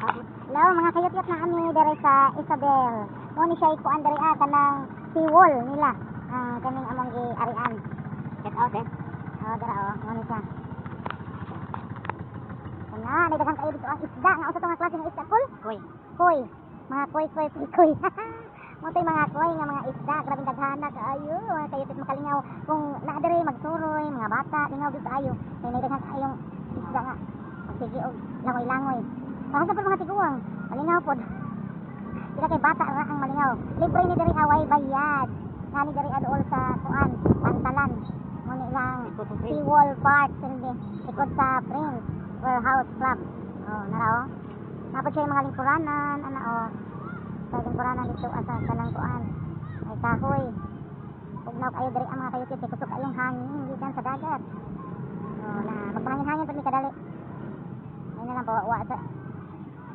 Hello, mga kayutyot, naa mi diri sa Isabel. Mo ni siya ikuan diri ah, kanang seawall nila. Ang kaning among giarian. Get out eh. Oh, dira oh, mo ni siya. Kana, may daghan kayo dito ang isda. Nga unsa to nga klase ng isda, Kul? Koy. Koi. Mga koi, koi, koi, koi. Mo to'y mga koi nga mga isda, grabe daghana kaayo. Mga kayutyot, makalingaw kung naa diri magsuroy, mga bata, lingaw gyud kaayo. Kay may daghan kaayong isda nga. Magsige og langoy-langoy. Para sa mga tiguang, malingaw pod. Sila kay bata ra ang malingaw. Libre ni diri, away bayad. Ngani diri adool sa kuan, pantalan. Mo ni ilang Likod sa Prince. Seawall Park silbi. Likod sa Prince Warehouse Club. Oh, nara oh. Napod siya yung mga lingkuranan, ana oh. Sa lingkuranan dito asa kanang kuan. May kahoy. Ugnaw kayo diri ang mga kayutit kay kusog kayong hangin gikan sa dagat. Oh, na magpahangin-hangin pud mi kadali. Ay na lang pawa sa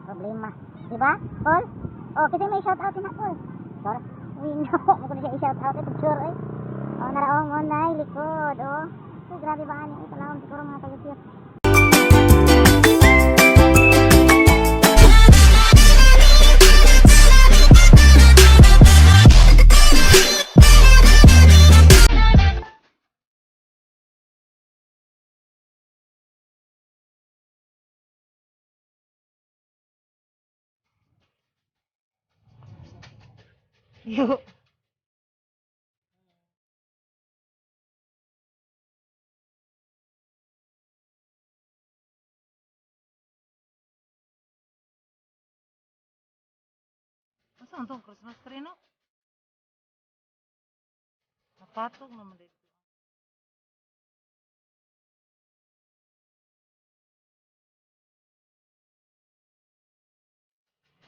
problema. Di ba? Paul? Oh, kasi may shout out na Paul. Sure. We know. Mo ko siya i-shout out eh, picture eh. Oh, naraong mo na likod, oh. Uy, grabe ba ani? Ay, talawon siguro mga kayutit. Yo. Asa ang tong Christmas tree, no? Napatog naman dito.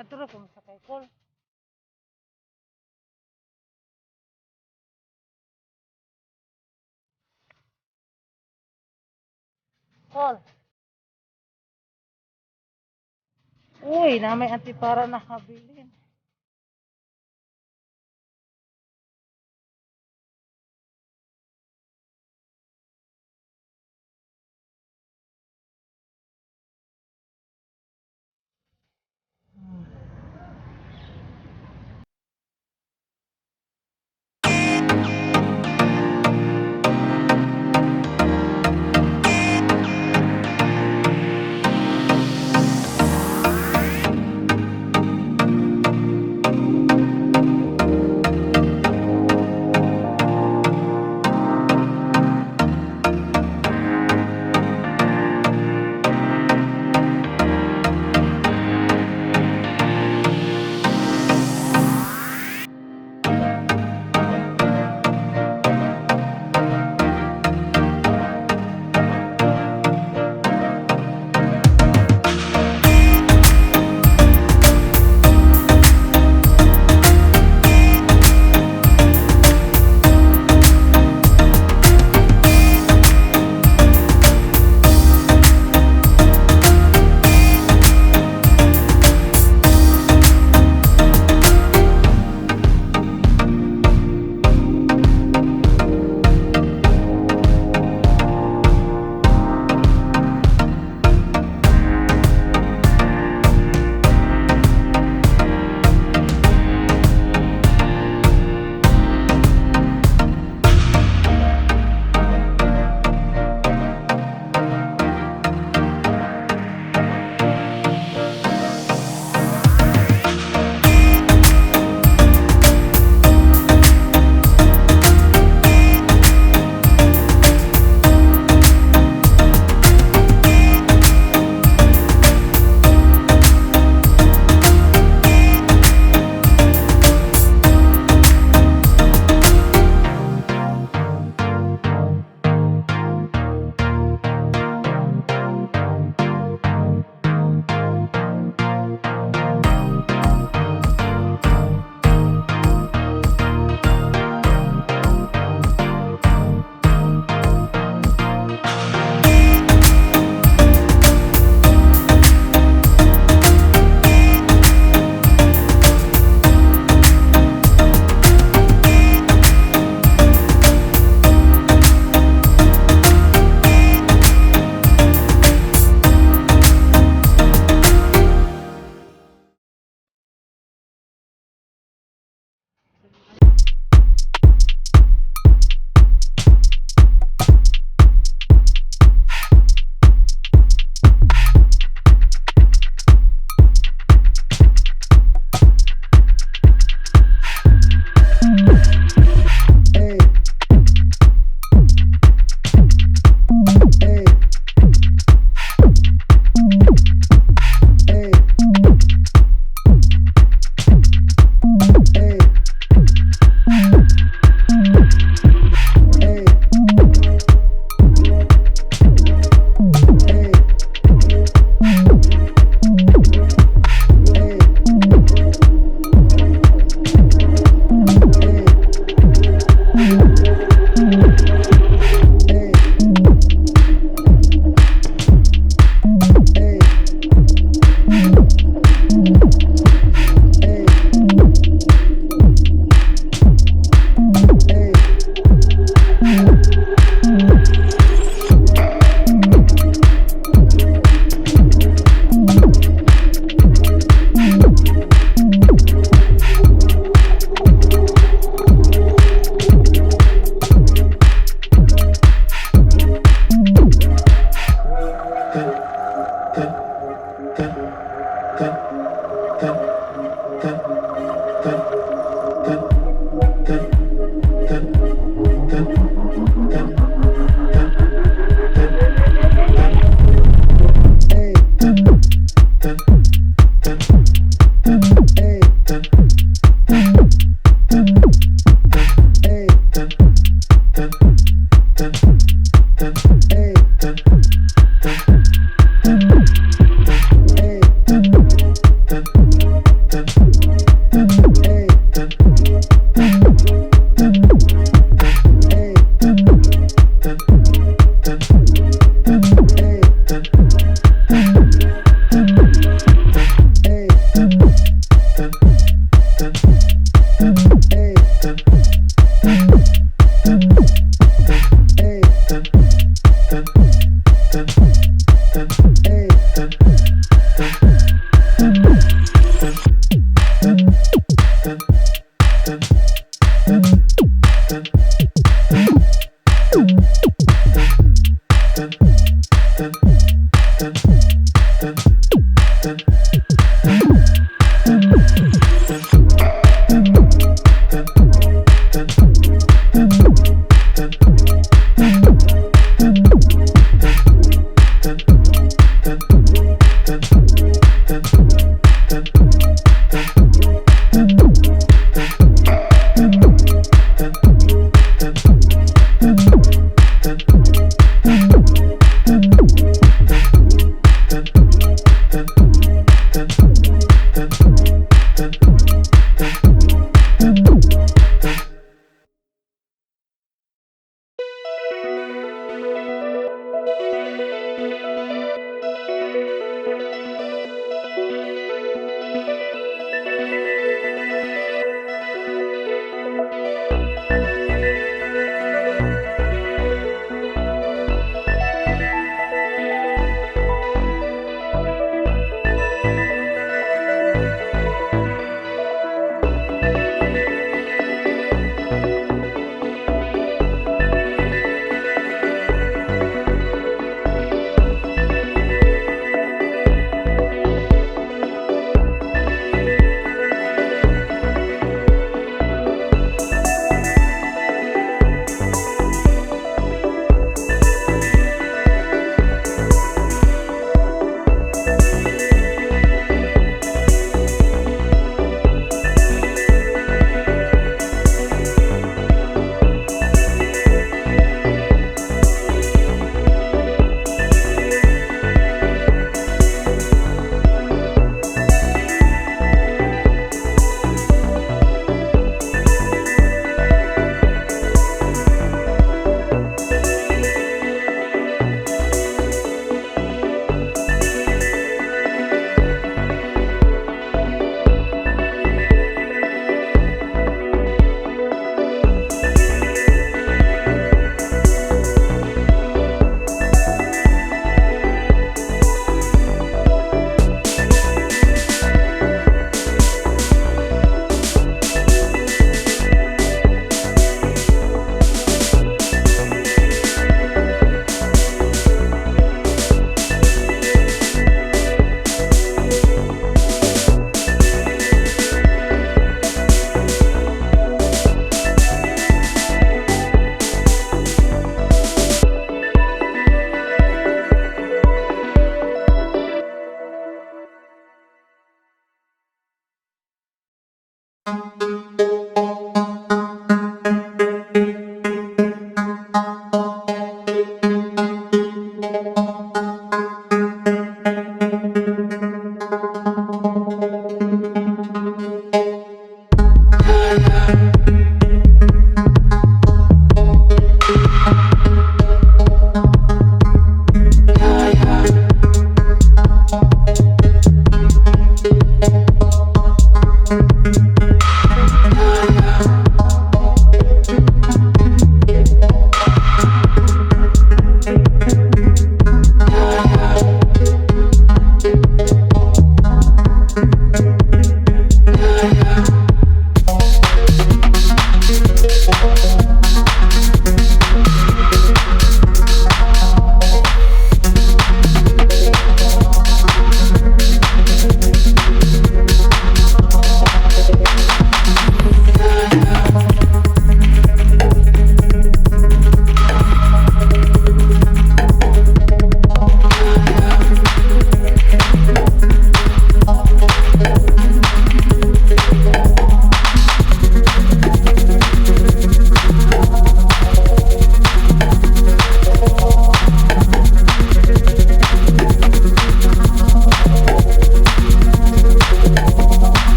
Adto ra ko masakay, Kol. Kol. Uy, na may antipara na kabilin.